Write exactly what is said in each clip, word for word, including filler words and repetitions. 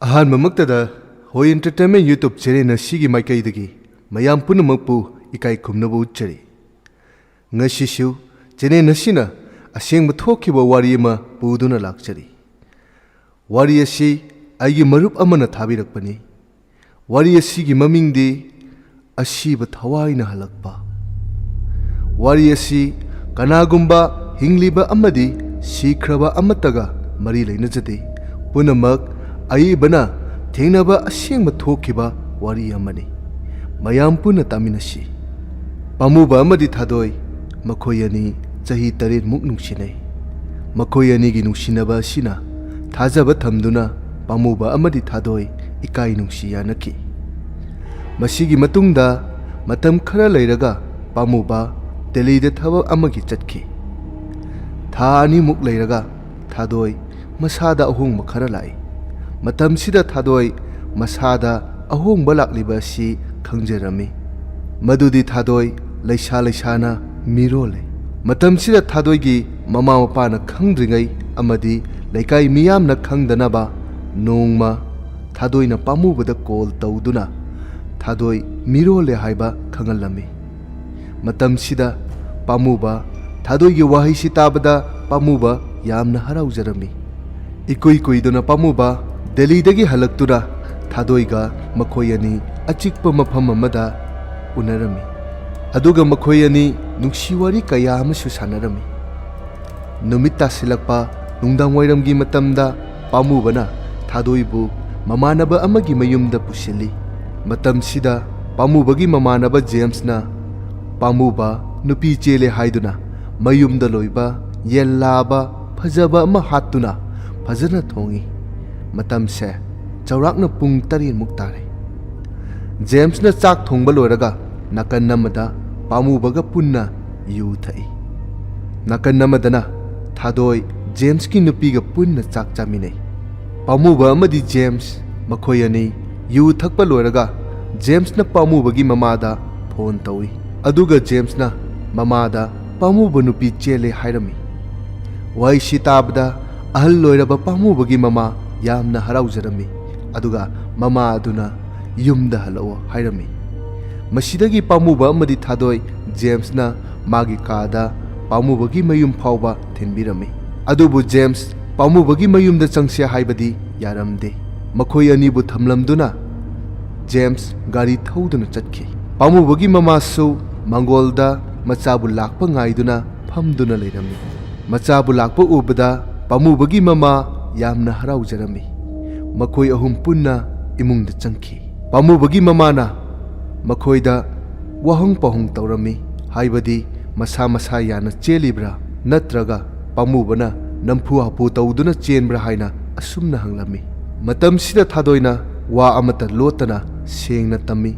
ꯑꯍꯥꯟꯕꯃꯛꯇꯗ ꯍꯣꯏ Entertainment YouTube channel ꯑꯁꯤꯒꯤ ꯃꯥꯏꯀꯩꯗꯒꯤ ꯃꯌꯥꯝ ꯄꯨꯝꯅꯃꯛꯄꯨ ꯏꯀꯥꯏ ꯈꯨꯝꯅꯕ ꯎꯠꯆꯔꯤ꯫ ꯉꯁꯤꯁꯨ channel ꯑꯁꯤꯅ ꯑꯁꯦꯡꯕ ꯊꯣꯛꯈꯤꯕ ꯋꯥꯔꯤ ꯑꯃ ꯄꯨꯗꯨꯅ ꯂꯥꯛꯆꯔꯤ꯫ ꯋꯥꯔꯤ ꯑꯁꯤ ꯑꯩꯒꯤ ꯃꯔꯨꯞ ꯑꯃꯅ ꯊꯥꯕꯤꯔꯛꯄꯅꯤ꯫ ꯋꯥꯔꯤ ꯑꯁꯤꯒꯤ ꯃꯃꯤꯡꯗꯤ ꯑꯁꯤꯕ ꯊꯋꯥꯏꯅ ꯍꯜꯂꯛꯄ꯫ ꯋꯥꯔꯤ ꯑꯁꯤ ꯀꯅꯥꯒꯨꯝꯕ ꯍꯤꯡꯂꯤꯕ ꯑꯃꯗꯤ ꯁꯤꯈ꯭ꯔꯕ ꯑꯃꯠꯇꯒ ꯃꯔꯤ ꯂꯩꯅꯖꯗꯦ꯫ ꯄꯨꯝꯅꯃꯛ ꯑꯏꯕꯅ ꯊꯦꯡꯅꯕ ꯑꯁꯦꯡꯕ ꯊꯣꯛꯈꯤꯕ ꯋꯥꯔꯤ ꯑꯃꯅꯤ꯫ ꯃꯌꯥꯝ ꯄꯨꯟꯅ ꯇꯥꯃꯤꯟꯅꯁꯤ꯫ ꯄꯥꯃꯨꯕ ꯑꯃꯗꯤ ꯊꯥꯗꯣꯏ, ꯃꯈꯣꯏ ꯑꯅꯤ ꯆꯍꯤ ꯇꯔꯦꯠꯃꯨꯛ ꯅꯨꯡꯁꯤꯅꯩ꯫ ꯃꯈꯣꯏ ꯑꯅꯤꯒꯤ ꯅꯨꯡꯁꯤꯅꯕ ꯑꯁꯤꯅ ꯊꯥꯖꯕ ꯊꯝꯗꯨꯅ ꯄꯥꯃꯨꯕ ꯑꯃꯗꯤ ꯊꯥꯗꯣꯏ ꯏꯀꯥꯏ ꯅꯨꯡꯁꯤ ꯌꯥꯅꯈꯤ꯫ ꯃꯁꯤꯒꯤ ꯃꯇꯨꯡꯗ ꯃꯇꯝ ꯈꯔ ꯂꯩꯔꯒ ꯄꯥꯃꯨꯕ ꯗꯦꯜꯂꯤꯗ ꯊꯕꯛ ꯑꯃꯒꯤ ꯆꯠꯈꯤ꯫ ꯊꯥ ꯑꯅꯤꯃꯨꯛ ꯂꯩꯔꯒ ꯊꯥꯗꯣꯏ ꯃꯁꯥꯗ ꯑꯍꯣꯡꯕ ꯈꯔ ꯂꯥꯛꯏ꯫ ꯃꯇꯝꯁꯤꯗ ꯊꯥꯗꯣꯏ ꯃꯁꯥꯗ ꯑꯍꯣꯡꯕ ꯂꯥꯛꯂꯤꯕ ꯑꯁꯤ ꯈꯪꯖꯔꯝꯃꯤ꯫ ꯃꯗꯨꯗꯤ ꯊꯥꯗꯣꯏ ꯂꯩꯁꯥ ꯂꯩꯁꯥꯅ ꯃꯤꯔꯣꯜꯂꯦ꯫ ꯃꯇꯝꯁꯤꯗ ꯊꯥꯗꯣꯏꯒꯤ ꯃꯃꯥ ꯃꯄꯥꯅ ꯈꯪꯗ꯭ꯔꯤꯉꯩ ꯑꯃꯗꯤ ꯂꯩꯀꯥꯏ ꯃꯤꯌꯥꯝꯅ ꯈꯪꯗꯅꯕ ꯅꯣꯡꯃ ꯊꯥꯗꯣꯏꯅ ꯄꯥꯃꯨꯕꯗ ꯀꯣꯜ ꯇꯧꯗꯨꯅ ꯊꯥꯗꯣꯏ ꯃꯤꯔꯣꯜꯂꯦ ꯍꯥꯏꯕ ꯈꯪꯍꯜꯂꯝꯃꯤ꯫ ꯃꯇꯝꯁꯤꯗ ꯄꯥꯃꯨꯕ ꯊꯥꯗꯣꯏꯒꯤ ꯋꯥꯍꯩꯁꯤ ꯇꯥꯕꯗ ꯄꯥꯃꯨꯕ ꯌꯥꯝꯅ ꯍꯔꯥꯎꯖꯔꯝꯃꯤ꯫ ꯏꯀꯨꯏ ꯀꯨꯏꯗꯅ ꯄꯥꯃꯨꯕ ꯗꯦꯜꯂꯤꯗꯒꯤ ꯍꯜꯂꯛꯇꯨꯅ ꯊꯥꯗꯣꯏꯒ ꯃꯈꯣꯏ ꯑꯅꯤ ꯑꯆꯤꯛꯄ ꯃꯐꯝ ꯑꯃꯗ ꯎꯅꯔꯝꯃꯤ꯫ ꯑꯗꯨꯒ ꯃꯈꯣꯏ ꯑꯅꯤ ꯅꯨꯡꯁꯤ ꯋꯥꯔꯤ ꯀꯌꯥ ꯑꯃꯁꯨ ꯁꯥꯟꯅꯔꯝꯃꯤ꯫ ꯅꯨꯃꯤꯠ ꯇꯥꯁꯤꯜꯂꯛꯄ ꯅꯨꯡꯗꯥꯡꯋꯥꯏꯔꯝꯒꯤ ꯃꯇꯝꯗ ꯄꯥꯃꯨꯕꯅ ꯊꯥꯗꯣꯏꯕꯨ ꯃꯃꯥꯟꯅꯕ ꯑꯃꯒꯤ ꯃꯌꯨꯝꯗ ꯄꯨꯁꯤꯜꯂꯤ꯫ ꯃꯇꯝꯁꯤꯗ ꯄꯥꯃꯨꯕꯒꯤ ꯃꯃꯥꯟꯅꯕ ꯖꯦꯝꯁꯅ ꯄꯥꯃꯨꯕ ꯅꯨꯄꯤ ꯆꯦꯜꯂꯦ ꯍꯥꯏꯗꯨꯅ ꯃꯌꯨꯝꯗ ꯂꯣꯏꯕ ꯌꯦꯟ ꯂꯥꯕ ꯐꯖꯕ ꯑꯃ ꯍꯥꯠꯇꯨꯅ ꯐꯖꯅ ꯊꯣꯡꯉꯤ꯫ ꯃꯇꯝꯁꯦ ꯆꯥꯎꯔꯥꯛꯅ ꯄꯨꯡ ꯇꯔꯦꯠꯃꯨꯛ ꯇꯥꯔꯦ꯫ ꯖꯦꯝꯁꯅ ꯆꯥꯛ ꯊꯣꯡꯕ ꯂꯣꯏꯔꯒ ꯅꯥꯀꯟ ꯑꯃꯗ ꯄꯥꯃꯨꯕꯒ ꯄꯨꯟꯅ ꯌꯨ ꯊꯛꯏ꯫ ꯅꯥꯀꯟ ꯑꯃꯗꯅ ꯊꯥꯗꯣꯏ ꯖꯦꯝꯁꯀꯤ ꯅꯨꯄꯤꯒ ꯄꯨꯟꯅ ꯆꯥꯛ ꯆꯥꯃꯤꯟꯅꯩ꯫ ꯄꯥꯃꯨꯕ ꯑꯃꯗꯤ ꯖꯦꯝꯁ ꯃꯈꯣꯏ ꯑꯅꯤ ꯌꯨ ꯊꯛꯄ ꯂꯣꯏꯔꯒ ꯖꯦꯝꯁꯅ ꯄꯥꯃꯨꯕꯒꯤ ꯃꯃꯥꯗ ꯐꯣꯟ ꯇꯧꯏ꯫ ꯑꯗꯨꯒ ꯖꯦꯝꯁꯅ ꯃꯃꯥꯗ ꯄꯥꯃꯨꯕ ꯅꯨꯄꯤ ꯆꯦꯜꯂꯦ ꯍꯥꯏꯔꯝꯃꯤ꯫ ꯋꯥꯍꯩꯁꯤ ꯇꯥꯕꯗ ꯑꯍꯜ ꯑꯣꯏꯔꯕ ꯄꯥꯃꯨꯕꯒꯤ ꯃꯃꯥ ꯌꯥꯝꯅ ꯍꯔꯥꯎꯖꯔꯝꯃꯤ꯫ ꯑꯗꯨꯒ ꯃꯃꯥ ꯑꯗꯨꯅ ꯌꯨꯝꯗ ꯍꯜꯂꯛꯑꯣ ꯍꯥꯏꯔꯝꯃꯤ꯫ ꯃꯁꯤꯗꯒꯤ ꯄꯥꯝꯃꯨꯕ ꯑꯃꯗꯤ ꯊꯥꯗꯣꯏ ꯖꯦꯝꯁꯅ ꯃꯥꯒꯤ ꯀꯥꯗ ꯄꯥꯝꯃꯨꯕꯒꯤ ꯃꯌꯨꯝ ꯐꯥꯎꯕ ꯊꯤꯟꯕꯤꯔꯝꯃꯤ꯫ ꯑꯗꯨꯕꯨ ꯖꯦꯝꯁ ꯄꯥꯝꯃꯨꯕꯒꯤ ꯃꯌꯨꯝꯗ ꯆꯪꯁꯦ ꯍꯥꯏꯕꯗꯤ ꯌꯥꯔꯝꯗꯦ꯫ ꯃꯈꯣꯏ ꯑꯅꯤꯕꯨ ꯊꯝꯂꯝꯗꯨꯅ ꯖꯦꯝꯁ ꯒꯥꯔꯤ ꯊꯧꯗꯨꯅ ꯆꯠꯈꯤ꯫ ꯄꯥꯝꯃꯨꯕꯒꯤ ꯃꯃꯥꯁꯨ ꯃꯪꯒꯣꯜꯗ ꯃꯆꯥꯕꯨ ꯂꯥꯛꯄ ꯉꯥꯏꯗꯨꯅ ꯐꯝꯗꯨꯅ ꯂꯩꯔꯝꯃꯤ꯫ ꯃꯆꯥꯕꯨ ꯂꯥꯛꯄ ꯎꯕꯗ ꯄꯥꯝꯃꯨꯕꯒꯤ ꯃꯃꯥ ꯌꯥꯝꯅ ꯍꯔꯥꯎꯖꯔꯝꯃꯤ꯫ ꯃꯈꯣꯏ ꯑꯍꯨꯝ ꯄꯨꯟꯅ ꯏꯃꯨꯡꯗ ꯆꯪꯈꯤ꯫ ꯄꯥꯝꯃꯨꯕꯒꯤ ꯃꯃꯥꯅ ꯃꯈꯣꯏꯗ ꯋꯥꯍꯪ ꯄꯥꯎꯍꯪ ꯇꯧꯔꯝꯃꯤ, ꯍꯥꯏꯕꯗꯤ ꯃꯁꯥ ꯃꯁꯥ ꯌꯥꯅ ꯆꯦꯜꯂꯤꯕ꯭ꯔꯥ ꯅꯠꯇ꯭ꯔꯒ ꯄꯥꯝꯃꯨꯕꯅ ꯅꯝꯐꯨ ꯍꯥꯐꯨ ꯇꯧꯗꯨꯅ ꯆꯦꯟꯕ꯭ꯔꯥ ꯍꯥꯏꯅ ꯑꯁꯨꯝꯅ ꯍꯪꯂꯝꯃꯤ꯫ ꯃꯇꯝꯁꯤꯗ ꯊꯥꯗꯣꯏꯅ ꯋꯥ ꯑꯃꯠꯇ ꯂꯣꯠꯇꯅ ꯁꯦꯡꯅ ꯇꯝꯃꯤ꯫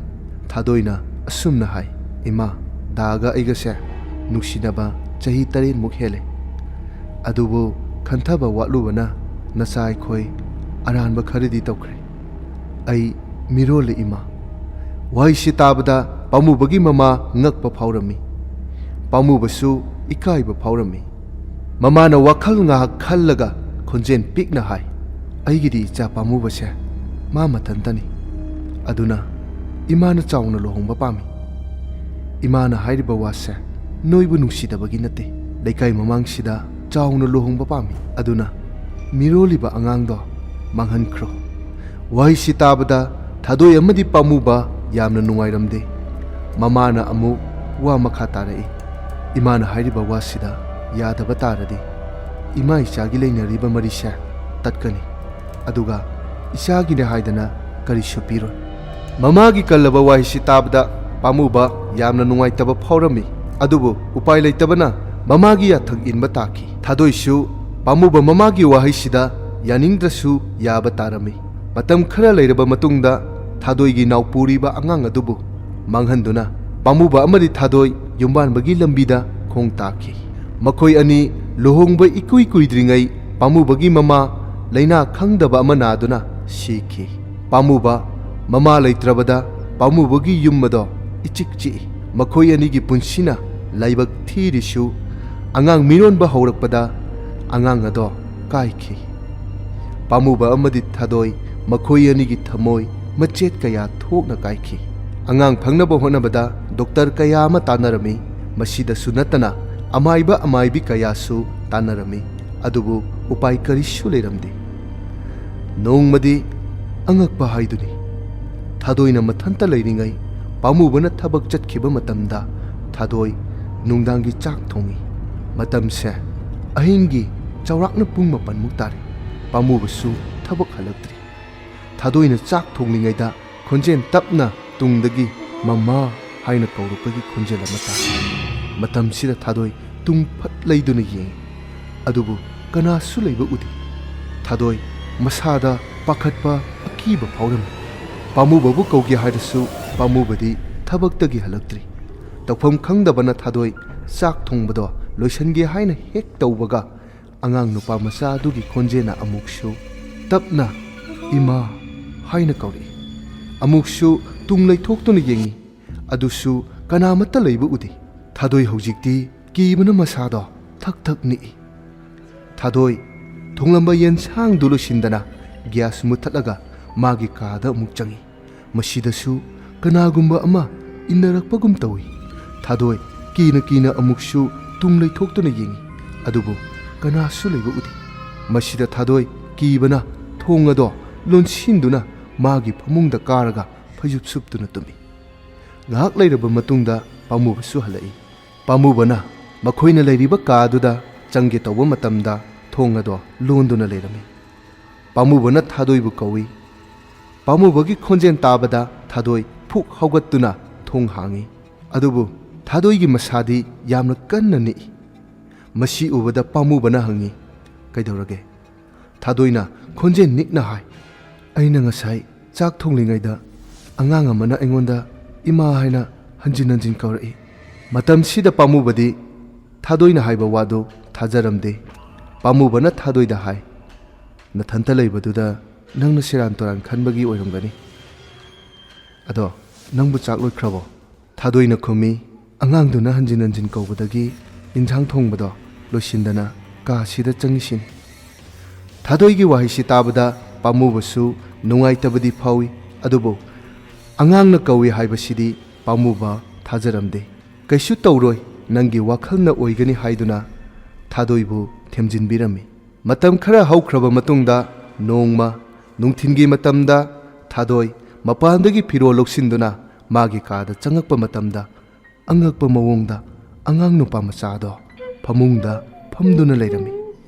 ꯊꯥꯗꯣꯏꯅ ꯑꯁꯨꯝꯅ ꯍꯥꯏ, "ꯏꯃꯥ, ꯗꯥꯒ ꯑꯩꯒꯁꯦ ꯅꯨꯡꯁꯤꯅꯕ ꯆꯍꯤ ꯇꯔꯦꯠꯃꯨꯛ ꯍꯦꯜꯂꯦ꯫ ꯑꯗꯨꯕꯨ ꯈꯟꯊꯕ ꯋꯥꯠꯂꯨꯕꯅ ꯅꯆꯥ ꯑꯩꯈꯣꯏ ꯑꯔꯥꯟꯕ ꯈꯔꯗꯤ ꯇꯧꯈ꯭ꯔꯦ꯫ ꯑꯩ ꯃꯤꯔꯣꯜꯂꯤ, ꯏꯃꯥ꯫" ꯋꯥꯍꯩꯁꯤ ꯇꯥꯕꯗ ꯄꯥꯝꯃꯨꯕꯒꯤ ꯃꯃꯥ ꯉꯛꯄ ꯐꯥꯎꯔꯝꯃꯤ꯫ ꯄꯥꯝꯃꯨꯕꯁꯨ ꯏꯀꯥꯏꯕ ꯐꯥꯎꯔꯝꯃꯤ꯫ ꯃꯃꯥꯅ ꯋꯥꯈꯜ ꯉꯥꯏꯍꯥꯛ ꯈꯜꯂꯒ ꯈꯣꯟꯖꯦꯜ ꯄꯤꯛꯅ ꯍꯥꯏ, "ꯑꯩꯒꯤꯗꯤ ꯏꯆꯥ ꯄꯥꯝꯃꯨꯕꯁꯦ ꯃꯥ ꯃꯊꯟꯇꯅꯤ꯫ ꯑꯗꯨꯅ ꯏꯃꯥꯅ ꯆꯥꯎꯅ ꯂꯨꯍꯣꯡꯕ ꯄꯥꯝꯃꯤ꯫ ꯏꯃꯥꯅ ꯍꯥꯏꯔꯤꯕ ꯋꯥꯁꯦ ꯅꯣꯏꯕꯨ ꯅꯨꯡꯁꯤꯗꯕꯒꯤ ꯅꯠꯇꯦ꯫ ꯂꯩꯀꯥꯏ ꯃꯃꯥꯡꯁꯤꯗ ꯆꯥꯎꯅ ꯂꯨꯍꯣꯡꯕ ꯄꯥꯝꯃꯤ꯫ ꯑꯗꯨꯅ ꯃꯤꯔꯣꯜꯂꯤꯕ ꯑꯉꯥꯡꯗꯣ ꯃꯥꯡꯍꯟꯈ꯭ꯔꯣ꯫" ꯋꯥꯍꯩꯁꯤ ꯇꯥꯕꯗ ꯊꯥꯗꯣꯏ ꯑꯃꯗꯤ ꯄꯥꯝꯃꯨꯕ ꯌꯥꯝꯅ ꯅꯨꯡꯉꯥꯏꯔꯝꯗꯦ꯫ ꯃꯃꯥꯅ ꯑꯃꯨꯛ ꯋꯥ ꯃꯈꯥ ꯇꯥꯔꯛꯏ, "ꯏꯃꯥꯅ ꯍꯥꯏꯔꯤꯕ ꯋꯥꯁꯤꯗ ꯌꯥꯗꯕ ꯇꯥꯔꯗꯤ ꯏꯃꯥ ꯏꯆꯥꯒꯤ ꯂꯩꯅꯔꯤꯕ ꯃꯔꯤꯁꯦ ꯇꯠꯀꯅꯤ꯫ ꯑꯗꯨꯒ ꯏꯆꯥꯒꯤꯅꯦ ꯍꯥꯏꯗꯅ ꯀꯔꯤꯁꯨ ꯄꯤꯔꯣꯏ꯫" ꯃꯃꯥꯒꯤ ꯀꯜꯂꯕ ꯋꯥꯍꯩꯁꯤ ꯇꯥꯕꯗ ꯄꯥꯝꯃꯨꯕ ꯌꯥꯝꯅ ꯅꯨꯡꯉꯥꯏꯇꯕ ꯐꯥꯎꯔꯝꯃꯤ꯫ ꯑꯗꯨꯕꯨ ꯎꯄꯥꯏ ꯂꯩꯇꯕꯅ ꯃꯃꯥꯒꯤ ꯌꯥꯊꯪ ꯏꯟꯕ ꯇꯥꯈꯤ꯫ ꯊꯥꯗꯣꯏꯁꯨ ꯄꯥꯝꯃꯨꯕ ꯃꯃꯥꯒꯤ ꯋꯥꯍꯩꯁꯤꯗ ꯌꯥꯅꯤꯡꯗ꯭ꯔꯁꯨ ꯌꯥꯕ ꯇꯥꯔꯝꯃꯤ꯫ ꯃꯇꯝ ꯈꯔ ꯂꯩꯔꯕ ꯃꯇꯨꯡꯗ ꯊꯥꯗꯣꯏꯒꯤ ꯅꯥꯎꯄꯨꯔꯤꯕ ꯑꯉꯥꯡ ꯑꯗꯨꯕꯨ ꯃꯥꯡꯍꯟꯗꯨꯅ ꯄꯥꯝꯃꯨꯕ ꯑꯃꯗꯤ ꯊꯥꯗꯣꯏ ꯌꯨꯝꯕꯥꯟꯕꯒꯤ ꯂꯝꯕꯤꯗ ꯈꯣꯡ ꯇꯥꯈꯤ꯫ ꯃꯈꯣꯏ ꯑꯅꯤ ꯂꯨꯍꯣꯡꯕ ꯏꯀꯨꯏ ꯀꯨꯏꯗ꯭ꯔꯤꯉꯩ ꯄꯥꯝꯃꯨꯕꯒꯤ ꯃꯃꯥ ꯂꯥꯏꯅꯥ ꯈꯪꯗꯕ ꯑꯃ ꯅꯥꯗꯨꯅ ꯁꯤꯈꯤ꯫ ꯄꯥꯝꯃꯨꯕ ꯃꯃꯥ ꯂꯩꯇ꯭ꯔꯕꯗ ꯄꯥꯝꯃꯨꯕꯒꯤ ꯌꯨꯝ ꯑꯗꯣ ꯏꯆꯤꯛ ꯆꯤꯛꯏ꯫ ꯃꯈꯣꯏ ꯑꯅꯤꯒꯤ ꯄꯨꯟꯁꯤꯅ ꯂꯥꯏꯕꯛ ꯊꯤꯔꯤꯁꯨ, ꯑꯉꯥꯡ ꯃꯤꯔꯣꯟꯕ ꯍꯧꯔꯛꯄꯗ ꯑꯉꯥꯡ ꯑꯗꯣ ꯀꯥꯏꯈꯤ꯫ ꯄꯥꯝꯃꯨꯕ ꯑꯃꯗꯤ ꯊꯥꯗꯣꯏ ꯃꯈꯣꯏ ꯑꯅꯤꯒꯤ ꯊꯃꯣꯏ ꯃꯆꯦꯠ ꯀꯌꯥ ꯊꯣꯛꯅ ꯀꯥꯏꯈꯤ꯫ ꯑꯉꯥꯡ ꯐꯪꯅꯕ ꯍꯣꯠꯅꯕꯗ ꯗꯣꯛꯇꯔ ꯀꯌꯥ ꯑꯃ ꯇꯥꯟꯅꯔꯝꯃꯤ꯫ ꯃꯁꯤꯗꯁꯨ ꯅꯠꯇꯅ ꯑꯃꯥꯏꯕ ꯑꯃꯥꯏꯕꯤ ꯀꯌꯥꯁꯨ ꯇꯥꯟꯅꯔꯝꯃꯤ꯫ ꯑꯗꯨꯕꯨ ꯎꯄꯥꯏ ꯀꯔꯤꯁꯨ ꯂꯩꯔꯝꯗꯦ꯫ ꯅꯣꯡꯃꯗꯤ ꯑꯉꯛꯄ ꯍꯥꯏꯗꯨꯅꯤ꯫ ꯊꯥꯗꯣꯏꯅ ꯃꯊꯟꯇ ꯂꯩꯔꯤꯉꯩ ꯄꯥꯝꯃꯨꯕꯅ ꯊꯕꯛ ꯆꯠꯈꯤꯕ ꯃꯇꯝꯗ ꯊꯥꯗꯣꯏ ꯅꯨꯡꯗꯥꯡꯒꯤ ꯆꯥꯛ ꯊꯣꯡꯏ꯫ ꯃꯇꯝꯁꯦ ꯑꯍꯤꯡꯒꯤ ꯆꯥꯎꯔꯥꯛꯅ ꯄꯨꯡ ꯃꯥꯄꯟꯃꯨꯛ ꯇꯥꯔꯦ꯫ ꯄꯥꯝꯃꯨꯕꯁꯨ ꯊꯕꯛ ꯍꯜꯂꯛꯇ꯭ꯔꯤ꯫ ꯊꯥꯗꯣꯏꯅ ꯆꯥꯛ ꯊꯣꯡꯂꯤꯉꯩꯗ ꯈꯣꯟꯖꯦꯜ ꯇꯞꯅ ꯇꯨꯡꯗꯒꯤ "ꯃꯃꯥ" ꯍꯥꯏꯅ ꯀꯧꯔꯛꯄꯒꯤ ꯈꯣꯟꯖꯦꯜ ꯑꯃ ꯇꯥꯏ꯫ ꯃꯇꯝꯁꯤꯗ ꯊꯥꯗꯣꯏ ꯇꯨꯡ ꯐꯠ ꯂꯩꯗꯨꯅ ꯌꯦꯡꯏ꯫ ꯑꯗꯨꯕꯨ ꯀꯅꯥꯁꯨ ꯂꯩꯕ ꯎꯗꯦ꯫ ꯊꯥꯗꯣꯏ ꯃꯁꯥꯗ ꯄꯥꯈꯠꯄ, ꯑꯀꯤꯕ ꯐꯥꯎꯔꯝꯃꯤ꯫ ꯄꯥꯝꯃꯨꯕꯕꯨ ꯀꯧꯒꯦ ꯍꯥꯏꯔꯁꯨ ꯄꯥꯝꯃꯨꯕꯗꯤ ꯊꯕꯛꯇꯒꯤ ꯍꯜꯂꯛꯇ꯭ꯔꯤ꯫ ꯇꯧꯐꯝ ꯈꯪꯗꯕꯅ ꯊꯥꯗꯣꯏ ꯆꯥꯛ ꯊꯣꯡꯕꯗꯣ ꯂꯣꯏꯁꯤꯟꯒꯦ ꯍꯥꯏꯅ ꯍꯦꯛ ꯇꯧꯕꯒ, ꯑꯉꯥꯡ ꯅꯨꯄꯥ ꯃꯆꯥ ꯑꯗꯨꯒꯤ ꯈꯣꯟꯖꯦꯜꯅ ꯑꯃꯨꯛꯁꯨ ꯇꯞꯅ "ꯏꯃꯥ" ꯍꯥꯏꯅ ꯀꯧꯔꯛꯏ꯫ ꯑꯃꯨꯛꯁꯨ ꯇꯨꯡ ꯂꯩꯊꯣꯛꯇꯨꯅ ꯌꯦꯡꯏ꯫ ꯑꯗꯨꯁꯨ ꯀꯅꯥꯃꯠꯇ ꯂꯩꯕ ꯎꯗꯦ꯫ ꯊꯥꯗꯣꯏ ꯍꯧꯖꯤꯛꯇꯤ ꯀꯤꯕꯅ ꯃꯁꯥꯗꯣ ꯊꯛ ꯊꯛ ꯅꯤꯛꯏ꯫ ꯊꯥꯗꯣꯏ ꯊꯣꯡꯂꯝꯕ ꯌꯦꯟꯁꯥꯡꯗꯨ ꯂꯣꯏꯁꯤꯟꯗꯅ ꯒ꯭ꯌꯥꯁ ꯃꯨꯠꯊꯠꯂꯒ ꯃꯥꯒꯤ ꯀꯥꯗ ꯑꯃꯨꯛ ꯆꯪꯏ꯫ ꯃꯁꯤꯗꯁꯨ ꯀꯅꯥꯒꯨꯝꯕ ꯑꯃ ꯏꯟꯅꯔꯛꯄꯒꯨꯝ ꯇꯧꯏ꯫ ꯊꯥꯗꯣꯏ ꯀꯤꯅ ꯀꯤꯅ ꯑꯃꯨꯛꯁꯨ ꯇꯨꯡ ꯂꯩꯊꯣꯛꯇꯨꯅ ꯌꯦꯡꯏ, ꯑꯗꯨꯕꯨ ꯀꯅꯥꯁꯨ ꯂꯩꯕ ꯎꯗꯦ꯫ ꯃꯁꯤꯗ ꯊꯥꯗꯣꯏ ꯀꯤꯕꯅ ꯊꯣꯡ ꯑꯗꯣ ꯂꯣꯟꯁꯤꯟꯗꯨꯅ ꯃꯥꯒꯤ ꯐꯃꯨꯡꯗ ꯀꯥꯔꯒ ꯐꯩꯖꯨꯞ ꯁꯨꯞꯇꯨꯅ ꯇꯨꯝꯃꯤ꯫ ꯉꯥꯏꯍꯥꯛ ꯂꯩꯔꯕ ꯃꯇꯨꯡꯗ ꯄꯥꯝꯃꯨꯕꯁꯨ ꯍꯜꯂꯛꯏ꯫ ꯄꯥꯝꯃꯨꯕꯅ ꯃꯈꯣꯏꯅ ꯂꯩꯔꯤꯕ ꯀꯥꯗꯨꯗ ꯆꯪꯒꯦ ꯇꯧꯕ ꯃꯇꯝꯗ ꯊꯣꯡ ꯑꯗꯣ ꯂꯣꯟꯗꯨꯅ ꯂꯩꯔꯝꯃꯤ꯫ ꯄꯥꯝꯃꯨꯕꯅ ꯊꯥꯗꯣꯏꯕꯨ ꯀꯧꯏ꯫ ꯄꯥꯝꯃꯨꯕꯒꯤ ꯈꯣꯟꯖꯦꯜ ꯇꯥꯕꯗ ꯊꯥꯗꯣꯏ ꯐꯨꯛ ꯍꯧꯒꯠꯇꯨꯅ ꯊꯣꯡ ꯍꯥꯡꯏ꯫ ꯑꯗꯨꯕꯨ ꯊꯥꯗꯣꯏꯒꯤ ꯃꯁꯥꯗꯤ ꯌꯥꯝꯅ ꯀꯟꯅ ꯅꯤꯛꯏ꯫ ꯃꯁꯤ ꯎꯕꯗ ꯄꯥꯝꯃꯨꯕꯅ ꯍꯪꯏ, "ꯀꯩꯗꯧꯔꯒꯦ?" ꯊꯥꯗꯣꯏꯅ ꯈꯣꯟꯖꯦꯜ ꯅꯤꯛꯅ ꯍꯥꯏ, "ꯑꯩꯅ ꯉꯁꯥꯏ ꯆꯥꯛ ꯊꯣꯡꯂꯤꯉꯩꯗ ꯑꯉꯥꯡ ꯑꯃꯅ ꯑꯩꯉꯣꯟꯗ 'ꯏꯃꯥ' ꯍꯥꯏꯅ ꯍꯟꯖꯤꯟ ꯍꯟꯖꯤꯟ ꯀꯧꯔꯛꯏ꯫" ꯃꯇꯝꯁꯤꯗ ꯄꯥꯝꯃꯨꯕꯗꯤ ꯊꯥꯗꯣꯏꯅ ꯍꯥꯏꯕ ꯋꯥꯗꯨ ꯊꯥꯖꯔꯝꯗꯦ꯫ ꯄꯥꯝꯃꯨꯕꯅ ꯊꯥꯗꯣꯏꯗ ꯍꯥꯏ, "ꯅꯊꯟꯇ ꯂꯩꯕꯗꯨꯗ ꯅꯪꯅ ꯁꯦꯔꯥꯟ ꯇꯨꯔꯥꯟ ꯈꯟꯕꯒꯤ ꯑꯣꯏꯔꯝꯒꯅꯤ꯫ ꯑꯗꯣ ꯅꯪꯕꯨ ꯆꯥꯛ ꯂꯣꯏꯈ꯭ꯔꯕꯣ?" ꯊꯥꯗꯣꯏꯅ ꯈꯨꯝꯃꯤ, "ꯑꯉꯥꯡꯗꯨꯅ ꯍꯟꯖꯤꯟ ꯍꯟꯖꯤꯟ ꯀꯧꯕꯗꯒꯤ ꯏꯟꯁꯥꯡ ꯊꯣꯡꯕꯗꯣ ꯂꯣꯏꯁꯤꯟꯗꯅ ꯀꯥꯁꯤꯗ ꯆꯪꯉꯤꯁꯤꯅꯤ꯫" ꯊꯥꯗꯣꯏꯒꯤ ꯋꯥꯍꯩꯁꯤ ꯇꯥꯕꯗ ꯄꯥꯝꯃꯨꯕꯁꯨ ꯅꯨꯡꯉꯥꯏꯇꯕꯗꯤ ꯐꯥꯎꯏ, ꯑꯗꯨꯕꯨ ꯑꯉꯥꯡꯅ ꯀꯧꯏ ꯍꯥꯏꯕꯁꯤꯗꯤ ꯄꯥꯝꯃꯨꯕ ꯊꯥꯖꯔꯝꯗꯦ꯫ "ꯀꯩꯁꯨ ꯇꯧꯔꯣꯏ, ꯅꯪꯒꯤ ꯋꯥꯈꯜꯅ ꯑꯣꯏꯒꯅꯤ" ꯍꯥꯏꯗꯨꯅ ꯊꯥꯗꯣꯏꯕꯨ ꯊꯦꯝꯖꯤꯟꯕꯤꯔꯝꯃꯤ꯫ ꯃꯇꯝ ꯈꯔ ꯍꯧꯈ꯭ꯔꯕ ꯃꯇꯨꯡꯗ ꯅꯣꯡꯃ ꯅꯨꯡꯊꯤꯟꯒꯤ ꯃꯇꯝꯗ ꯊꯥꯗꯣꯏ ꯃꯄꯥꯟꯗꯒꯤ ꯐꯤꯔꯣꯜ ꯂꯧꯁꯤꯟꯗꯨꯅ ꯃꯥꯒꯤ ꯀꯥꯗ ꯆꯪꯉꯛꯄ ꯃꯇꯝꯗ, ꯑꯉꯛꯄ ꯃꯑꯣꯡꯗ ꯑꯉꯥꯡ ꯅꯨꯄꯥ ꯃꯆꯥꯗꯣ ꯐꯃꯨꯡꯗ ꯐꯝꯗꯨꯅ ꯂꯩꯔꯝꯃꯤ꯫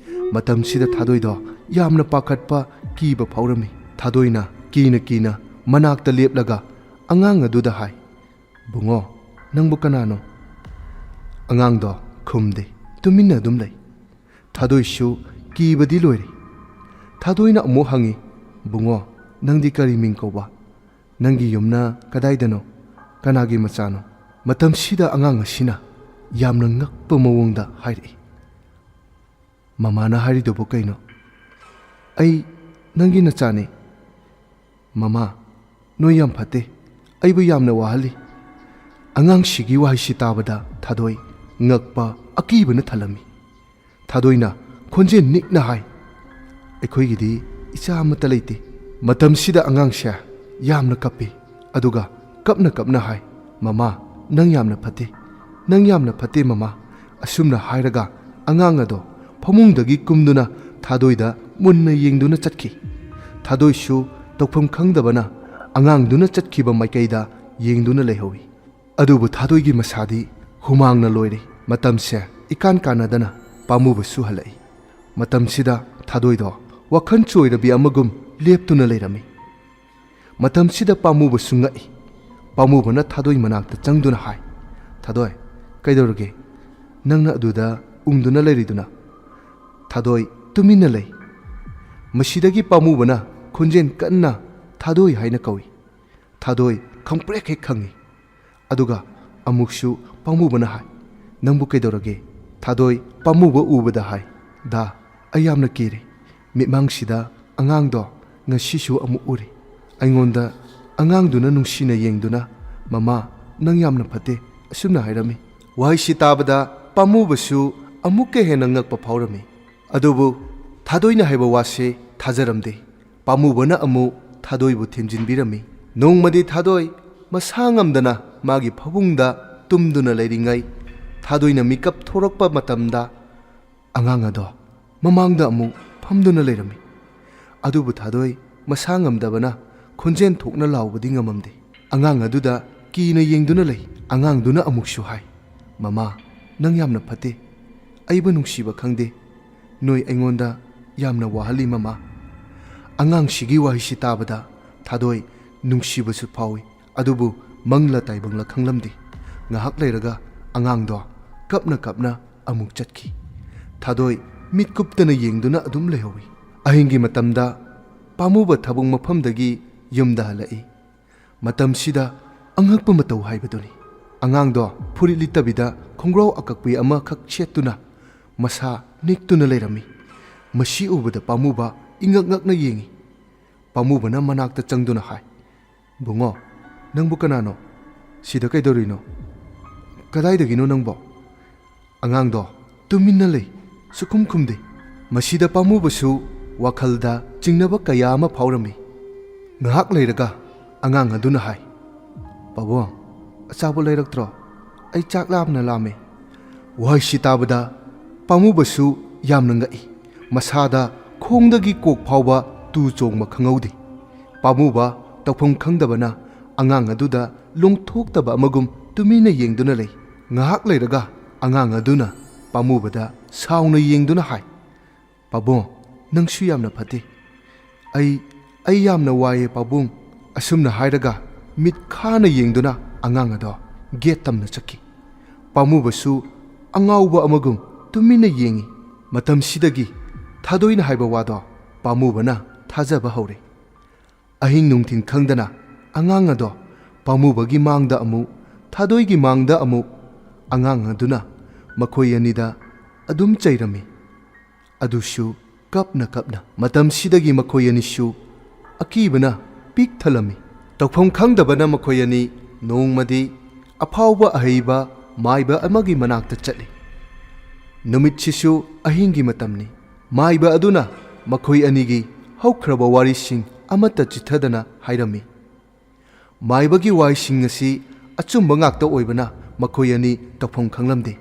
ꯃꯇꯝꯁꯤꯗ ꯊꯥꯗꯣꯏꯗꯣ ꯌꯥꯝꯅ ꯄꯥꯈꯠꯄ, ꯀꯤꯕ ꯐꯥꯎꯔꯝꯃꯤ꯫ ꯊꯥꯗꯣꯏꯅ ꯀꯤꯅ ꯀꯤꯅ ꯃꯅꯥꯛꯇ ꯂꯦꯞꯂꯒ ꯑꯉꯥꯡ ꯑꯗꯨꯗ ꯍꯥꯏ, "ꯕꯨꯡꯉꯣ, ꯅꯪꯕꯨ ꯀꯅꯥꯅꯣ?" ꯑꯉꯥꯡꯗꯣ ꯈꯨꯝꯗꯦ, ꯇꯨꯃꯤꯟꯅ ꯑꯗꯨꯝ ꯂꯩ꯫ ꯊꯥꯗꯣꯏꯁꯨ ꯀꯤꯕꯗꯤ ꯂꯣꯏꯔꯦ꯫ ꯊꯥꯗꯣꯏꯅ ꯑꯃꯨꯛ ꯍꯪꯉꯤ, "ꯕꯨꯡꯉꯣ, ꯅꯪꯗꯤ ꯀꯔꯤ ꯃꯤꯡ ꯀꯧꯕ? ꯅꯪꯒꯤ ꯌꯨꯝꯅ ꯀꯗꯥꯏꯗꯅꯣ? ꯀꯅꯥꯒꯤ ꯃꯆꯥꯅꯣ?" ꯃꯇꯝꯁꯤꯗ ꯑꯉꯥꯡ ꯑꯁꯤꯅ ꯌꯥꯝꯅ ꯉꯛꯄ ꯃꯑꯣꯡꯗ ꯍꯥꯏꯔꯛꯏ, "ꯃꯃꯥꯅ ꯍꯥꯏꯔꯤꯗꯨꯕꯨ ꯀꯩꯅꯣ? ꯑꯩ ꯅꯪꯒꯤ ꯅꯆꯥꯅꯤ꯫ ꯃꯃꯥ, ꯅꯣꯏ ꯌꯥꯝ ꯐꯠꯇꯦ꯫ ꯑꯩꯕꯨ ꯌꯥꯝꯅ ꯋꯥꯍꯜꯂꯤ꯫" ꯑꯉꯥꯡꯁꯤꯒꯤ ꯋꯥꯍꯩꯁꯤ ꯇꯥꯕꯗ ꯊꯥꯗꯣꯏ ꯉꯛꯄ, ꯑꯀꯤꯕꯅ ꯊꯜꯂꯝꯃꯤ꯫ ꯊꯥꯗꯣꯏꯅ ꯈꯣꯟꯖꯦꯜ ꯅꯤꯛꯅ ꯍꯥꯏ, "ꯑꯩꯈꯣꯏꯒꯤꯗꯤ ꯏꯆꯥ ꯑꯃꯠꯇ ꯂꯩꯇꯦ꯫" ꯃꯇꯝꯁꯤꯗ ꯑꯉꯥꯡꯁꯦ ꯌꯥꯝꯅ ꯀꯞꯄꯤ, ꯑꯗꯨꯒ ꯀꯞꯅ ꯀꯞꯅ ꯍꯥꯏ, "ꯃꯃꯥ, ꯅꯪ ꯌꯥꯝꯅ ꯐꯠꯇꯦ, ꯅꯪ ꯌꯥꯝꯅ ꯐꯠꯇꯦ ꯃꯃꯥ꯫" ꯑꯁꯨꯝꯅ ꯍꯥꯏꯔꯒ ꯑꯉꯥꯡ ꯑꯗꯣ ꯐꯃꯨꯡꯗꯒꯤ ꯀꯨꯝꯗꯨꯅ ꯊꯥꯗꯣꯏꯗ ꯃꯨꯟꯅ ꯌꯦꯡꯗꯨꯅ ꯆꯠꯈꯤ꯫ ꯊꯥꯗꯣꯏꯁꯨ ꯇꯧꯐꯝ ꯈꯪꯗꯕꯅ ꯑꯉꯥꯡꯗꯨꯅ ꯆꯠꯈꯤꯕ ꯃꯥꯏꯀꯩꯗ ꯌꯦꯡꯗꯨꯅ ꯂꯩꯍꯧꯏ꯫ ꯑꯗꯨꯕꯨ ꯊꯥꯗꯣꯏꯒꯤ ꯃꯁꯥꯗꯤ ꯍꯨꯃꯥꯡꯅ ꯂꯣꯏꯔꯦ꯫ ꯃꯇꯝꯁꯦ ꯏꯀꯥꯟ ꯀꯥꯟꯅꯗꯅ ꯄꯥꯝꯃꯨꯕꯁꯨ ꯍꯜꯂꯛꯏ꯫ ꯃꯇꯝꯁꯤꯗ ꯊꯥꯗꯣꯏꯗꯣ ꯋꯥꯈꯜ ꯆꯣꯏꯔꯕꯤ ꯑꯃꯒꯨꯝ ꯂꯦꯞꯇꯨꯅ ꯂꯩꯔꯝꯃꯤ꯫ ꯃꯇꯝꯁꯤꯗ ꯄꯥꯝꯃꯨꯕꯁꯨ ꯉꯛꯏ꯫ ꯄꯥꯝꯃꯨꯕꯅ ꯊꯥꯗꯣꯏ ꯃꯅꯥꯛꯇ ꯆꯪꯗꯨꯅ ꯍꯥꯏ, "ꯊꯥꯗꯣꯏ, ꯀꯩꯗꯧꯔꯒꯦ? ꯅꯪꯅ ꯑꯗꯨꯗ ꯎꯪꯗꯨꯅ ꯂꯩꯔꯤꯗꯨꯅ?" ꯊꯥꯗꯣꯏ ꯇꯨꯃꯤꯟꯅ ꯂꯩ꯫ ꯃꯁꯤꯗꯒꯤ ꯄꯥꯝꯃꯨꯕꯅ ꯈꯣꯟꯖꯦꯜ ꯀꯟꯅ "ꯊꯥꯗꯣꯏ" ꯍꯥꯏꯅ ꯀꯧꯏ꯫ ꯊꯥꯗꯣꯏ ꯈꯪꯄ꯭ꯔꯦꯛ ꯍꯦꯛ ꯈꯪꯏ꯫ ꯑꯗꯨꯒ ꯑꯃꯨꯛꯁꯨ ꯄꯥꯝꯃꯨꯕꯅ ꯍꯥꯏ, "ꯅꯪꯕꯨ ꯀꯩꯗꯧꯔꯒꯦ?" ꯊꯥꯗꯣꯏ ꯄꯥꯝꯃꯨꯕ ꯎꯕꯗ ꯍꯥꯏ, "ꯗꯥ, ꯑꯩ ꯌꯥꯝꯅ ꯀꯤꯔꯦ꯫ ꯃꯤꯠꯃꯥꯡꯁꯤꯗ ꯑꯉꯥꯡꯗꯣ ꯉꯁꯤꯁꯨ ꯑꯃꯨꯛ ꯎꯔꯦ꯫ ꯑꯩꯉꯣꯟꯗ ꯑꯉꯥꯡꯗꯨꯅ ꯅꯨꯡꯁꯤꯅ ꯌꯦꯡꯗꯨꯅ, 'ꯃꯃꯥ, ꯅꯪ ꯌꯥꯝꯅ ꯐꯠꯇꯦ,' ꯑꯁꯨꯝꯅ ꯍꯥꯏꯔꯝꯃꯤ꯫" ꯋꯥꯍꯩꯁꯤ ꯇꯥꯕꯗ ꯄꯥꯝꯃꯨꯕꯁꯨ ꯑꯃꯨꯛꯀ ꯍꯦꯟꯅ ꯉꯛꯄ ꯐꯥꯎꯔꯝꯃꯤ꯫ ꯑꯗꯨꯕꯨ ꯊꯥꯗꯣꯏꯅ ꯍꯥꯏꯕ ꯋꯥꯁꯤ ꯊꯥꯖꯔꯝꯗꯦ꯫ ꯄꯥꯝꯃꯨꯕꯅ ꯑꯃꯨꯛ ꯊꯥꯗꯣꯏꯕꯨ ꯊꯦꯝꯖꯤꯟꯕꯤꯔꯝꯃꯤ꯫ ꯅꯣꯡꯃꯗꯤ ꯊꯥꯗꯣꯏ ꯃꯁꯥ ꯉꯝꯗꯅ ꯃꯥꯒꯤ ꯐꯃꯨꯡꯗ ꯇꯨꯝꯗꯨꯅ ꯂꯩꯔꯤꯉꯩ, ꯊꯥꯗꯣꯏꯅ ꯃꯤꯀꯞ ꯊꯣꯔꯛꯄ ꯃꯇꯝꯗ ꯑꯉꯥꯡ ꯑꯗꯣ ꯃꯃꯥꯡꯗ ꯑꯃꯨꯛ ꯐꯝꯗꯨꯅ ꯂꯩꯔꯝꯃꯤ꯫ ꯑꯗꯨꯕꯨ ꯊꯥꯗꯣꯏ ꯃꯁꯥ ꯉꯝꯗꯕꯅ ꯈꯣꯟꯖꯦꯜ ꯊꯣꯛꯅ ꯂꯥꯎꯕꯗꯤ ꯉꯝꯃꯝꯗꯦ꯫ ꯑꯉꯥꯡ ꯑꯗꯨꯗ ꯀꯤꯅ ꯌꯦꯡꯗꯨꯅ ꯂꯩ꯫ ꯑꯉꯥꯡꯗꯨꯅ ꯑꯃꯨꯛꯁꯨ ꯍꯥꯏ, "ꯃꯃꯥ, ꯅꯪ ꯌꯥꯝꯅ ꯐꯠꯇꯦ꯫ ꯑꯩꯕꯨ ꯅꯨꯡꯁꯤꯕ ꯈꯪꯗꯦ꯫ ꯅꯣꯏ ꯑꯩꯉꯣꯟꯗ ꯌꯥꯝꯅ ꯋꯥꯍꯜꯂꯤ, ꯃꯃꯥ꯫" ꯑꯉꯥꯡꯁꯤꯒꯤ ꯋꯥꯍꯩꯁꯤ ꯇꯥꯕꯗ ꯊꯥꯗꯣꯏ ꯅꯨꯡꯁꯤꯕꯁꯨ ꯐꯥꯎꯏ, ꯑꯗꯨꯕꯨ ꯃꯪꯂ ꯇꯥꯏꯕꯪꯂ ꯈꯪꯂꯝꯗꯦ꯫ ꯉꯥꯏꯍꯥꯛ ꯂꯩꯔꯒ ꯑꯉꯥꯡꯗꯣ ꯀꯞꯅ ꯀꯞꯅ ꯑꯃꯨꯛ ꯆꯠꯈꯤ꯫ ꯊꯥꯗꯣꯏ ꯃꯤꯠ ꯀꯨꯞꯇꯅ ꯌꯦꯡꯗꯨꯅ ꯑꯗꯨꯝ ꯂꯩꯍꯧꯏ꯫ ꯑꯍꯤꯡꯒꯤ ꯃꯇꯝꯗ ꯄꯥꯝꯃꯨꯕ ꯊꯕꯛ ꯃꯐꯝꯗꯒꯤ ꯌꯨꯝꯗ ꯍꯜꯂꯛꯏ꯫ ꯃꯇꯝꯁꯤꯗ ꯑꯉꯛꯄ ꯃꯇꯧ ꯍꯥꯏꯕꯗꯨꯅꯤ꯫ ꯑꯉꯥꯡꯗꯣ ꯐꯨꯔꯤꯠ ꯂꯤꯠꯇꯕꯤꯗ ꯈꯣꯡꯒ꯭ꯔꯥꯎ ꯑꯀꯛꯄꯤ ꯑꯃꯈꯛ ꯁꯦꯠꯇꯨꯅ ꯃꯁꯥ ꯅꯤꯛꯇꯨꯅ ꯂꯩꯔꯝꯃꯤ꯫ ꯃꯁꯤ ꯎꯕꯗ ꯄꯥꯝꯃꯨꯕ ꯏꯉꯛ ꯉꯛꯅ ꯌꯦꯡꯏ꯫ ꯄꯥꯝꯃꯨꯕꯅ ꯃꯅꯥꯛꯇ ꯆꯪꯗꯨꯅ ꯍꯥꯏ, "ꯕꯨꯡꯉꯣ, ꯅꯪꯕꯨ ꯀꯅꯥꯅꯣ? ꯁꯤꯗ ꯀꯩꯗꯧꯔꯤꯅꯣ? ꯀꯗꯥꯏꯗꯒꯤꯅꯣ ꯅꯪꯕꯣ?" ꯑꯉꯥꯡꯗꯣ ꯇꯨꯃꯤꯟꯅ ꯂꯩ, ꯁꯨꯈꯨꯝ ꯈꯨꯝꯗꯦ꯫ ꯃꯁꯤꯗ ꯄꯥꯝꯃꯨꯕꯁꯨ ꯋꯥꯈꯜꯗ ꯆꯤꯡꯅꯕ ꯀꯌꯥ ꯑꯃ ꯐꯥꯎꯔꯝꯃꯤ꯫ ꯉꯥꯏꯍꯥꯛ ꯂꯩꯔꯒ ꯑꯉꯥꯡ ꯑꯗꯨꯅ ꯍꯥꯏ, "ꯄꯥꯕꯨꯡ, ꯑꯆꯥꯄꯣꯠ ꯂꯩꯔꯛꯇ꯭ꯔꯣ? ꯑꯩ ꯆꯥꯛ ꯂꯥꯝꯅ ꯂꯥꯝꯃꯦ꯫" ꯋꯥꯍꯩꯁꯤ ꯇꯥꯕꯗ ꯄꯥꯝꯃꯨꯕꯁꯨ ꯌꯥꯝꯅ ꯉꯛꯏ꯫ ꯃꯁꯥꯗ ꯈꯣꯡꯗꯒꯤ ꯀꯣꯛ ꯐꯥꯎꯕ ꯇꯨ ꯆꯣꯡꯕ ꯈꯪꯍꯧꯗꯦ꯫ ꯄꯥꯝꯃꯨꯕ ꯇꯧꯐꯝ ꯈꯪꯗꯕꯅ ꯑꯉꯥꯡ ꯑꯗꯨꯗ ꯂꯣꯡꯊꯣꯛꯇꯕ ꯑꯃꯒꯨꯝ ꯇꯨꯃꯤꯟꯅ ꯌꯦꯡꯗꯨꯅ ꯂꯩ꯫ ꯉꯥꯏꯍꯥꯛ ꯂꯩꯔꯒ ꯑꯉꯥꯡ ꯑꯗꯨꯅ ꯄꯥꯝꯃꯨꯕꯗ ꯁꯥꯎꯅ ꯌꯦꯡꯗꯨꯅ ꯍꯥꯏ, "ꯄꯥꯕꯨꯡ, ꯅꯪꯁꯨ ꯌꯥꯝꯅ ꯐꯠꯇꯦ꯫ ꯑꯩ, ꯑꯩ ꯌꯥꯝꯅ ꯋꯥꯏꯌꯦ ꯄꯥꯕꯨꯡ꯫" ꯑꯁꯨꯝꯅ ꯍꯥꯏꯔꯒ ꯃꯤꯠ ꯈꯥꯅ ꯌꯦꯡꯗꯨꯅ ꯑꯉꯥꯡ ꯑꯗꯣ ꯒꯦꯠ ꯇꯝꯅ ꯆꯠꯈꯤ꯫ ꯄꯥꯝꯃꯨꯕꯁꯨ ꯑꯉꯥꯎꯕ ꯑꯃꯒꯨꯝ ꯇꯨꯃꯤꯟꯅ ꯌꯦꯡꯏ꯫ ꯃꯇꯝꯁꯤꯗꯒꯤ ꯊꯥꯗꯣꯏꯅ ꯍꯥꯏꯕ ꯋꯥꯗꯣ ꯄꯥꯝꯃꯨꯕꯅ ꯊꯥꯖꯕ ꯍꯧꯔꯦ꯫ ꯑꯍꯤꯡ ꯅꯨꯡꯊꯤꯜ ꯈꯪꯗꯅ ꯑꯉꯥꯡ ꯑꯗꯣ ꯄꯥꯝꯃꯨꯕꯒꯤ ꯃꯥꯡꯗ ꯑꯃꯨꯛ, ꯊꯥꯗꯣꯏꯒꯤ ꯃꯥꯡꯗ ꯑꯃꯨꯛ, ꯑꯉꯥꯡ ꯑꯗꯨꯅ ꯃꯈꯣꯏ ꯑꯅꯤꯗ ꯑꯗꯨꯝ ꯆꯩꯔꯝꯃꯤ꯫ ꯑꯗꯨꯁꯨ ꯀꯞꯅ ꯀꯞꯅ꯫ ꯃꯇꯝꯁꯤꯗꯒꯤ ꯃꯈꯣꯏ ꯑꯅꯤꯁꯨ ꯑꯀꯤꯕꯅ ꯄꯤꯛ ꯊꯜꯂꯝꯃꯤ꯫ ꯇꯧꯐꯝ ꯈꯪꯗꯕꯅ ꯃꯈꯣꯏ ꯑꯅꯤ ꯅꯣꯡꯃꯗꯤ ꯑꯐꯥꯎꯕ ꯑꯍꯩꯕ ꯃꯥꯏꯕ ꯑꯃꯒꯤ ꯃꯅꯥꯛꯇ ꯆꯠꯂꯤ꯫ ꯅꯨꯃꯤꯠꯁꯤꯁꯨ ꯑꯍꯤꯡꯒꯤ ꯃꯇꯝꯅꯤ꯫ ꯃꯥꯏꯕ ꯑꯗꯨꯅ ꯃꯈꯣꯏ ꯑꯅꯤꯒꯤ ꯍꯧꯈ꯭ꯔꯕ ꯋꯥꯔꯤꯁꯤꯡ ꯑꯃꯠꯇ ꯆꯤꯊꯗꯅ ꯍꯥꯏꯔꯝꯃꯤ꯫ ꯃꯥꯏꯕꯒꯤ ꯋꯥꯍꯩꯁꯤꯡ ꯑꯁꯤ ꯑꯆꯨꯝꯕ ꯉꯥꯛꯇ ꯑꯣꯏꯕꯅ ꯃꯈꯣꯏ ꯑꯅꯤ ꯇꯧꯐꯝ ꯈꯪꯂꯝꯗꯦ꯫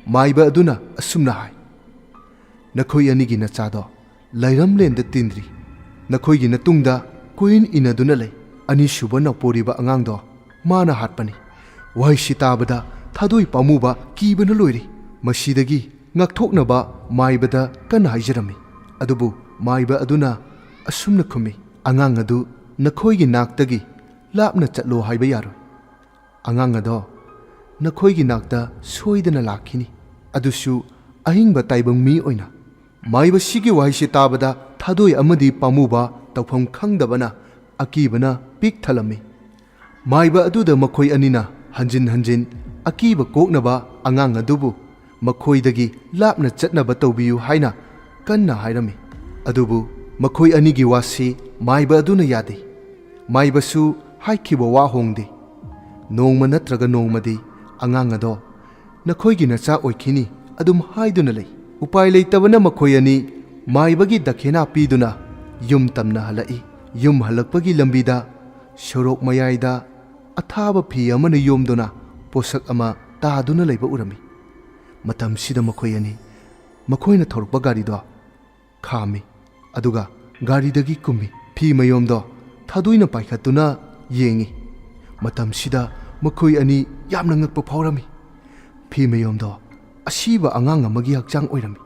ꯃꯥꯏꯕ ꯑꯗꯨꯅ ꯑꯁꯨꯝꯅ ꯍꯥꯏ, "ꯅꯈꯣꯏ ꯑꯅꯤꯒꯤ ꯅꯆꯥꯗꯣ ꯂꯩꯔꯝꯂꯦꯟꯗ ꯇꯤꯟꯗ꯭ꯔꯤ꯫ ꯅꯈꯣꯏꯒꯤ ꯅꯇꯨꯡꯗ ꯀꯣꯏꯏꯟ ꯏꯟꯅꯗꯨꯅ ꯂꯩ꯫ ꯑꯅꯤꯁꯨꯕ ꯅꯧꯄꯣꯔꯤꯕ ꯑꯉꯥꯡꯗꯣ ꯃꯥꯅ ꯍꯥꯠꯄꯅꯤ꯫" ꯋꯥꯍꯩꯁꯤ ꯇꯥꯕꯗ ꯊꯥꯗꯣꯏ ꯄꯥꯝꯃꯨꯕ ꯀꯤꯕꯅ ꯂꯣꯏꯔꯤ꯫ ꯃꯁꯤꯗꯒꯤ ꯉꯥꯛꯊꯣꯛꯅꯕ ꯃꯥꯏꯕꯗ ꯀꯟꯅ ꯍꯥꯏꯖꯔꯝꯃꯤ꯫ ꯑꯗꯨꯕꯨ ꯃꯥꯏꯕ ꯑꯗꯨꯅ ꯑꯁꯨꯝꯅ ꯈꯨꯝꯃꯤ, "ꯑꯉꯥꯡ ꯑꯗꯨ ꯅꯈꯣꯏꯒꯤ ꯅꯥꯛꯇꯒꯤ ꯂꯥꯞꯅ ꯆꯠꯂꯣ ꯍꯥꯏꯕ ꯌꯥꯔꯣꯏ꯫ ꯑꯉꯥꯡ ꯑꯗꯣ ꯅꯈꯣꯏꯒꯤ ꯅꯥꯛꯇ ꯁꯣꯏꯗꯅ ꯂꯥꯛꯈꯤꯅꯤ, ꯑꯗꯨꯁꯨ ꯑꯍꯤꯡꯕ ꯇꯥꯏꯕꯪ ꯃꯤ ꯑꯣꯏꯅ꯫" ꯃꯥꯏꯕꯁꯤꯒꯤ ꯋꯥꯍꯩꯁꯤ ꯇꯥꯕꯗ ꯊꯥꯗꯣꯏ ꯑꯃꯗꯤ ꯄꯥꯝꯃꯨꯕ ꯇꯧꯐꯝ ꯈꯪꯗꯕꯅ ꯑꯀꯤꯕꯅ ꯄꯤꯛ ꯊꯜꯂꯝꯃꯤ꯫ ꯃꯥꯏꯕ ꯑꯗꯨꯗ ꯃꯈꯣꯏ ꯑꯅꯤꯅ ꯍꯟꯖꯤꯟ ꯍꯟꯖꯤꯟ ꯑꯀꯤꯕ ꯀꯣꯛꯅꯕ ꯑꯉꯥꯡ ꯑꯗꯨꯕꯨ ꯃꯈꯣꯏꯗꯒꯤ ꯂꯥꯞꯅ ꯆꯠꯅꯕ ꯇꯧꯕꯤꯌꯨ ꯍꯥꯏꯅ ꯀꯟꯅ ꯍꯥꯏꯔꯝꯃꯤ꯫ ꯑꯗꯨꯕꯨ ꯃꯈꯣꯏ ꯑꯅꯤꯒꯤ ꯋꯥꯁꯤ ꯃꯥꯏꯕ ꯑꯗꯨꯅ ꯌꯥꯗꯦ꯫ ꯃꯥꯏꯕꯁꯨ ꯍꯥꯏꯈꯤꯕ ꯋꯥ ꯍꯣꯡꯗꯦ꯫ ꯅꯣꯡꯃ ꯅꯠꯇ꯭ꯔꯒ ꯅꯣꯡꯃꯗꯤ ꯑꯉꯥꯡ ꯑꯗꯣ ꯅꯈꯣꯏꯒꯤ ꯅꯆꯥ ꯑꯣꯏꯈꯤꯅꯤ ꯑꯗꯨꯝ ꯍꯥꯏꯗꯨꯅ ꯂꯩ꯫ ꯎꯄꯥꯏ ꯂꯩꯇꯕꯅ ꯃꯈꯣꯏ ꯑꯅꯤ ꯃꯥꯏꯕꯒꯤ ꯗꯈꯤꯅꯥ ꯄꯤꯗꯨꯅ ꯌꯨꯝ ꯇꯝꯅ ꯍꯜꯂꯛꯏ꯫ ꯌꯨꯝ ꯍꯜꯂꯛꯄꯒꯤ ꯂꯝꯕꯤꯗ ꯁꯣꯔꯣꯛ ꯃꯌꯥꯏꯗ ꯑꯊꯥꯕ ꯐꯤ ꯑꯃꯅ ꯌꯣꯝꯗꯨꯅ ꯄꯣꯠꯁꯛ ꯑꯃ ꯇꯥꯗꯨꯅ ꯂꯩꯕ ꯎꯔꯝꯃꯤ꯫ ꯃꯇꯝꯁꯤꯗ ꯃꯈꯣꯏ ꯑꯅꯤ ꯃꯈꯣꯏꯅ ꯊꯧꯔꯛꯄ ꯒꯥꯔꯤꯗꯣ ꯈꯥꯝꯃꯤ꯫ ꯑꯗꯨꯒ ꯒꯥꯔꯤꯗꯒꯤ ꯀꯨꯝꯃꯤ꯫ ꯐꯤ ꯃꯌꯣꯝꯗꯣ ꯊꯥꯗꯣꯏꯅ ꯄꯥꯏꯈꯠꯇꯨꯅ ꯌꯦꯡꯉꯤ꯫ ꯃꯇꯝꯁꯤꯗ ꯃꯈꯣꯏ ꯑꯅꯤ ꯌꯥꯝꯅ ꯉꯛꯄ ꯐꯥꯎꯔꯝꯃꯤ꯫ ꯐꯤ ꯃꯌꯣꯝꯗꯣ ꯑꯁꯤꯕ ꯑꯉꯥꯡ ꯑꯃꯒꯤ ꯍꯛꯆꯥꯡ ꯑꯣꯏꯔꯝꯃꯤ꯫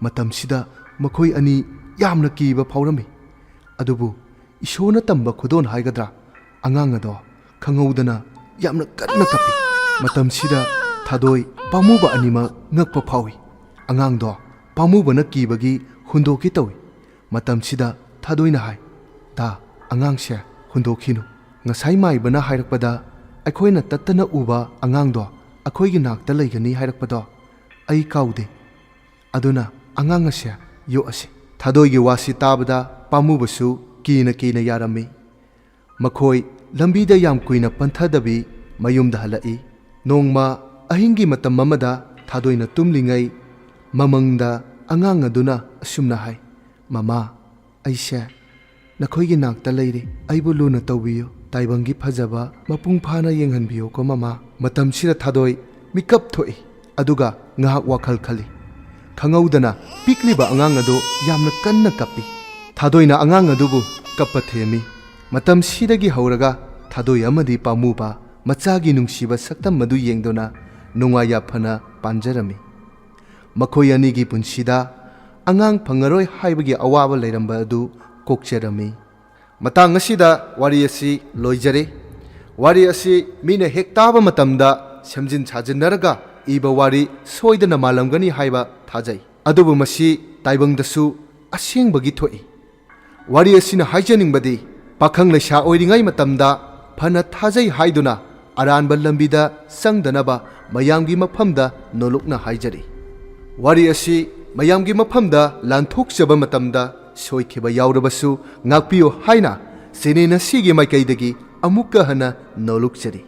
ꯃꯇꯝꯁꯤꯗ ꯃꯈꯣꯏ ꯑꯅꯤ ꯌꯥꯝꯅ ꯀꯤꯕ ꯐꯥꯎꯔꯝꯃꯤ꯫ ꯑꯗꯨꯕꯨ ꯏꯁꯣꯔꯅ ꯇꯝꯕ ꯈꯨꯗꯣꯜ ꯍꯥꯏꯒꯗ꯭ꯔꯥ, ꯑꯉꯥꯡ ꯑꯗꯣ ꯈꯪꯍꯧꯗꯅ ꯌꯥꯝꯅ ꯀꯟꯅ ꯀꯞꯄꯤ꯫ ꯃꯇꯝꯁꯤꯗ ꯊꯥꯗꯣꯏ ꯄꯥꯝꯃꯨꯕ ꯑꯅꯤꯃꯛ ꯉꯛꯄ ꯐꯥꯎꯏ꯫ ꯑꯉꯥꯡꯗꯣ ꯄꯥꯝꯃꯨꯕꯅ ꯀꯤꯕꯒꯤ ꯍꯨꯟꯗꯣꯛꯀꯦ ꯇꯧꯏ꯫ ꯃꯇꯝꯁꯤꯗ ꯊꯥꯗꯣꯏꯅ ꯍꯥꯏ, "ꯇꯥ, ꯑꯉꯥꯡꯁꯦ ꯍꯨꯟꯗꯣꯛꯈꯤꯅꯨ꯫ ꯉꯁꯥꯏ ꯃꯥꯏꯕꯅ ꯍꯥꯏꯔꯛꯄꯗ ꯑꯩꯈꯣꯏꯅ ꯇꯠꯇꯅ ꯎꯕ ꯑꯉꯥꯡꯗꯣ ꯑꯩꯈꯣꯏꯒꯤ ꯅꯥꯛꯇ ꯂꯩꯒꯅꯤ ꯍꯥꯏꯔꯛꯄꯗꯣ ꯑꯩ ꯀꯥꯎꯗꯦ꯫ ꯑꯗꯨꯅ ꯑꯉꯥꯡ ꯑꯁꯦ ꯌꯣꯛꯑꯁꯤ꯫" ꯊꯥꯗꯣꯏꯒꯤ ꯋꯥꯁꯤ ꯇꯥꯕꯗ ꯄꯥꯝꯃꯨꯕꯁꯨ ꯀꯤꯅ ꯀꯤꯅ ꯌꯥꯔꯝꯃꯤ꯫ ꯃꯈꯣꯏ ꯂꯝꯕꯤꯗ ꯌꯥꯝ ꯀꯨꯏꯅ ꯄꯟꯊꯗꯕꯤ ꯃꯌꯨꯝꯗ ꯍꯜꯂꯛꯏ꯫ ꯅꯣꯡꯃ ꯑꯍꯤꯡꯒꯤ ꯃꯇꯝ ꯑꯃꯗ ꯊꯥꯗꯣꯏꯅ ꯇꯨꯝꯂꯤꯉꯩ ꯃꯃꯪꯗ ꯑꯉꯥꯡ ꯑꯗꯨꯅ ꯑꯁꯨꯝꯅ ꯍꯥꯏ, "ꯃꯃꯥ, "ꯑꯩꯁꯦ ꯅꯈꯣꯏꯒꯤ ꯅꯥꯛꯇ ꯂꯩꯔꯤ, ꯑꯩꯕꯨ ꯂꯨꯅ ꯇꯧꯕꯤꯌꯨ, ꯇꯥꯏꯕꯪꯒꯤ ꯐꯖꯕ ꯃꯄꯨꯡ ꯐꯥꯅ ꯌꯦꯡꯍꯟꯕꯤꯌꯨꯀꯣ ꯃꯃꯥ"꯫ ꯃꯇꯝꯁꯤꯗ ꯊꯥꯗꯣꯏ ꯃꯤꯀꯞ ꯊꯣꯛꯏ, ꯑꯗꯨꯒ ꯉꯥꯏꯍꯥꯛ ꯋꯥꯈꯜ ꯈꯜꯂꯤ꯫ ꯈꯪꯍꯧꯗꯅ ꯄꯤꯛꯂꯤꯕ ꯑꯉꯥꯡ ꯑꯗꯨ ꯌꯥꯝꯅ ꯀꯟꯅ ꯀꯞꯄꯤ꯫ ꯊꯥꯗꯣꯏꯅ ꯑꯉꯥꯡ ꯑꯗꯨꯕꯨ ꯀꯞꯄ ꯊꯦꯝꯃꯤ꯫ ꯃꯇꯝꯁꯤꯗꯒꯤ ꯍꯧꯔꯒ ꯊꯥꯗꯣꯏ ꯑꯃꯗꯤ ꯄꯥꯝꯃꯨꯕ ꯃꯆꯥꯒꯤ ꯅꯨꯡꯁꯤꯕ ꯁꯛꯇꯝ ꯑꯗꯨ ꯌꯦꯡꯗꯨꯅ ꯅꯨꯡꯉꯥꯏ ꯌꯥꯏꯐꯅ ꯄꯥꯟꯖꯔꯝꯃꯤ꯫ ꯃꯈꯣꯏ ꯑꯅꯤꯒꯤ ꯄꯨꯟꯁꯤꯗ ꯑꯉꯥꯡ ꯐꯪꯉꯔꯣꯏ ꯍꯥꯏꯕꯒꯤ ꯑꯋꯥꯕ ꯂꯩꯔꯝꯕ ꯑꯗꯨ ꯀꯣꯛꯆꯔꯝꯃꯤ꯫ ꯃꯇꯥꯡ ꯑꯁꯤꯗ ꯋꯥꯔꯤ ꯑꯁꯤ ꯂꯣꯏꯖꯔꯦ꯫ ꯋꯥꯔꯤ ꯑꯁꯤ ꯃꯤꯅ ꯍꯦꯛ ꯇꯥꯕ ꯃꯇꯝꯗ ꯁꯦꯝꯖꯤꯟ ꯁꯥꯖꯤꯟꯅꯔꯒ ꯏꯕ ꯋꯥꯔꯤ ꯁꯣꯏꯗꯅ ꯃꯥꯜꯂꯝꯒꯅꯤ ꯍꯥꯏꯕ ꯊꯥꯖꯩ꯫ ꯑꯗꯨꯕꯨ ꯃꯁꯤ ꯇꯥꯏꯕꯪꯗꯁꯨ ꯑꯁꯦꯡꯕꯒꯤ ꯊꯣꯛꯏ꯫ ꯋꯥꯔꯤ ꯑꯁꯤꯅ ꯍꯥꯏꯖꯅꯤꯡꯕꯗꯤ, ꯄꯥꯈꯪ ꯂꯩꯁꯥ ꯑꯣꯏꯔꯤꯉꯩ ꯃꯇꯝꯗ ꯐꯅ ꯊꯥꯖꯩ ꯍꯥꯏꯗꯨꯅ ꯑꯔꯥꯟꯕ ꯂꯝꯕꯤꯗ ꯆꯪꯗꯅꯕ ꯃꯌꯥꯝꯒꯤ ꯃꯐꯝꯗ ꯅꯣꯂꯨꯛꯅ ꯍꯥꯏꯖꯔꯤ꯫ ꯋꯥꯔꯤ ꯑꯁꯤ ꯃꯌꯥꯝꯒꯤ ꯃꯐꯝꯗ ꯂꯥꯟꯊꯣꯛꯆꯕ ꯃꯇꯝꯗ ꯁꯣꯏꯈꯤꯕ ꯌꯥꯎꯔꯕꯁꯨ ꯉꯥꯛꯄꯤꯌꯨ ꯍꯥꯏꯅ ꯆꯦꯅꯦꯜ ꯑꯁꯤꯒꯤ ꯃꯥꯏꯀꯩꯗꯒꯤ ꯑꯃꯨꯛꯀ ꯍꯟꯅ ꯅꯣꯂꯨꯛꯆꯔꯤ꯫